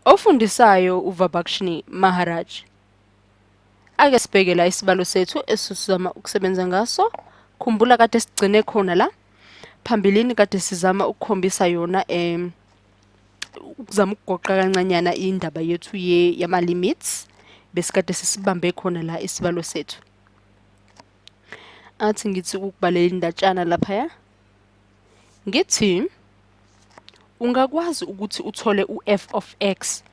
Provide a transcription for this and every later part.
Ofundisayo uVabakshni Maharaj. Ake sibheke la isibalo sethu esizama ukusebenza ngaso. Khumbula kade sigcine khona la. Phambilini kade sizama ukukhombisa yona ukuzama ukugoqa kancanyana indaba yethu yama-limits. Besikade sisibambe khona la isibalo sethu. Athi ngithi ukukubalela indatshana laphaya. Ngithi ungakwazi ukuthi uthole u-f of x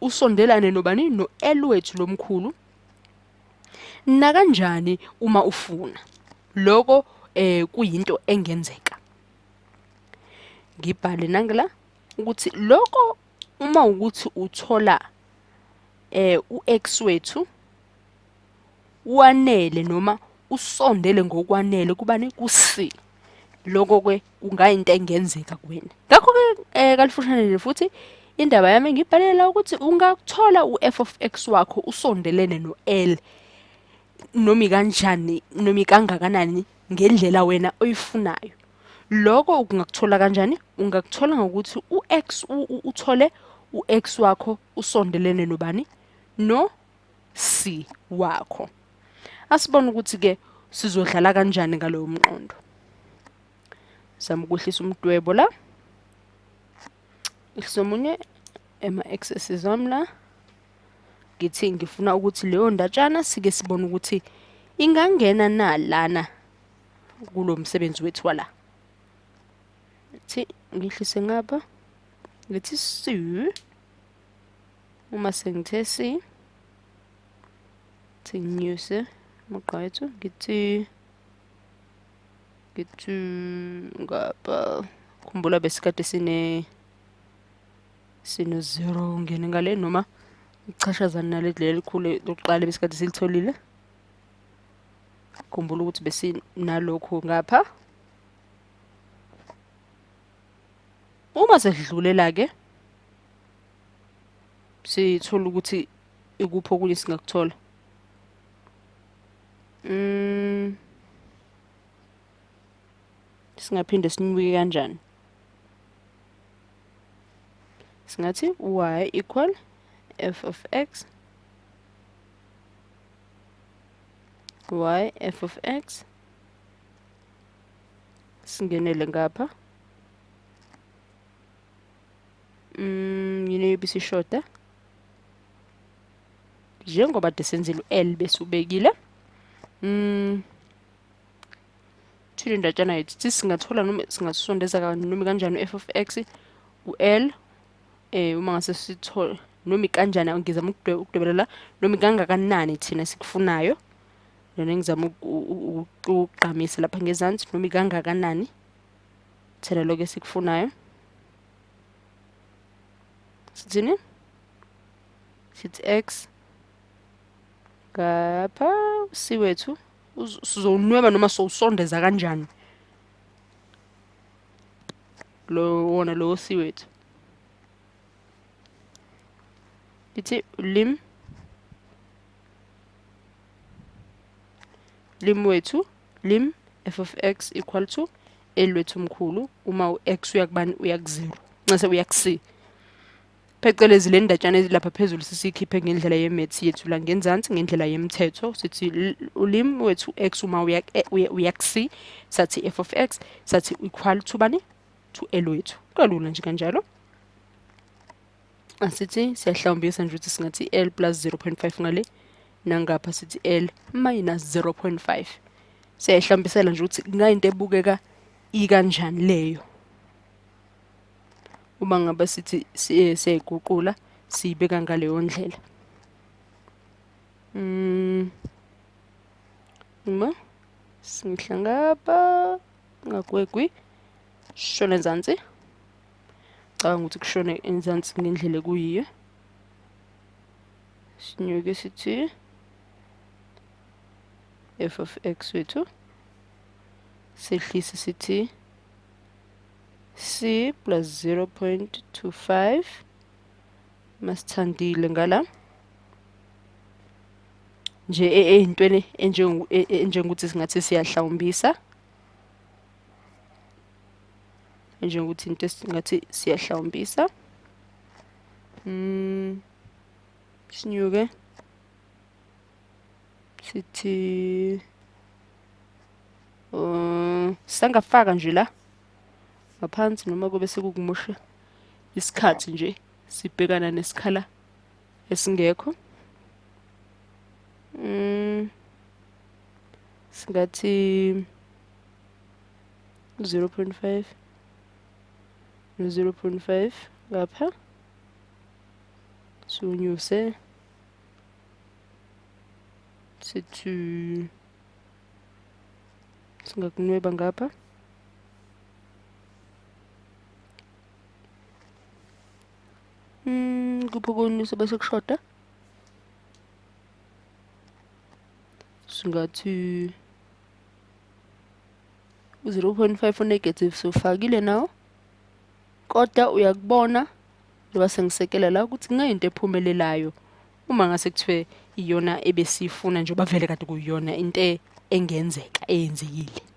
usondelane nobani no-L wethu lomkhulu nakanjani uma ufuna. Loko kuyinto engenzeka. Ngibhale nangila ukuthi loko uma ukuthi uthola u-x wethu wanele noma usondele ngokwanele kubani ku-C. Lokho ke kungayinto engenzeka kuwena. Ngakho-ke kalifushane nje futhi indaba yami ngibhalela ukuthi ungakuthola u-f of x wakho usondelene no-L noma kanjani noma kangakanani ngendlela wena oyifunayo. Lokho ungakuthola kanjani? Ungakuthola ngokuthi u-x uthole u-x wakho usondelene nobani? No C wakho. Asibone ukuthi ke sizodlala kanjani ngalowo mqondo. Zama ukwehlisa umdwebo la. Ehlisa omunye ema-axes wami la. Ngithi ngifuna ukuthi leyo ndatshana sike sibone ukuthi ingangena na lana kulo msebenzi wethu wala. Thi ngihlise ngapha. Ngithi C. Uma sengithe C, thi nginyuse umugqa wethu ngithi ngapha. Khumbula besikade sine 0 ngene ngale noma ichashazana naleli elikhulu lokuqala besikade silitholile. Khumbula ukuthi besinalokhu ngapha. Uma sesidlulela ke sithola ukuthi ikuphi okunye singakuthola. Singaphinde sinyuke kanjani? Singathi y equal f of x, y f of x, singenele ngapha. Yini ebisishoda? Njengoba de senzile u-L besubekile. Thile indatshana yethu thi singathola noma singasondeza noma kanjani u-f of x u-L uma ngase sithole noma kanjani, ngizama ukudwebela la noma kangakanani thina sikufunayo. Lona ngizama ukugqamisa lapha ngezansi noma kangakanani thina lokho esikufunayo. Sithini? Sithi x ngapha c wethu sizowunweba noma sowusondeza kanjani lo wona lo c wethu. Ithi lim wethu lim f of x equal to L wethu mkhulu uma u-x uyakubani uya ku-0 nxese uya ku-c. Phecelezi le ndatshana elapha phezulu sisikhiphe ngendlela ye-maths yethu la ngenzansi ngendlela yemthetho sithi ulim wethu x uma uya uya ku-c sathi f of x sathi equal to bani to L wethu. Kalula nje kanjalo. Asithi siyahlawumbisa nje ukuthi singathi L plus 0.5 ngale nangapha sithi L minus 0.5. Siyayihlawumbisela nje ukuthi kungayinto ebukeka ikanjani leyo. Uma ngabe sithi siyayiguqula siyibeka ngaleyo ndlela. Uma singihla ngapha ngagwegwi shona ezansi. Cabanga ukuthi kushone enzansi ngendlela ekuyiyo. Sinyuke sithi f of x wethu sehlise sithi c plus 0.25 masithandile ngala nje eyintweni enjengokuthi singathi siyahlawumbisa njengokuthi into esingathi siyahlawumbisa. Sinyuke sithi sangafaka nje la ngaphansi noma kube sekukumosha isikhathi nje sibhekana nesikhala esingekho. Singathi 0.5 no 0.5 ngapha, siwunyuse sithi singakunweba ngapha. Kuphi okunyusa bese kushoda? Singathi u-0.5 negative siwufakile nawo, kodwa uyakubona njengoba sengisekela la ukuthi kungayinto ephumelelayo uma ngase kuthiwe iyona ebesiyifuna, njengoba vele kade kuyiyona into engenzeka eyenzekile.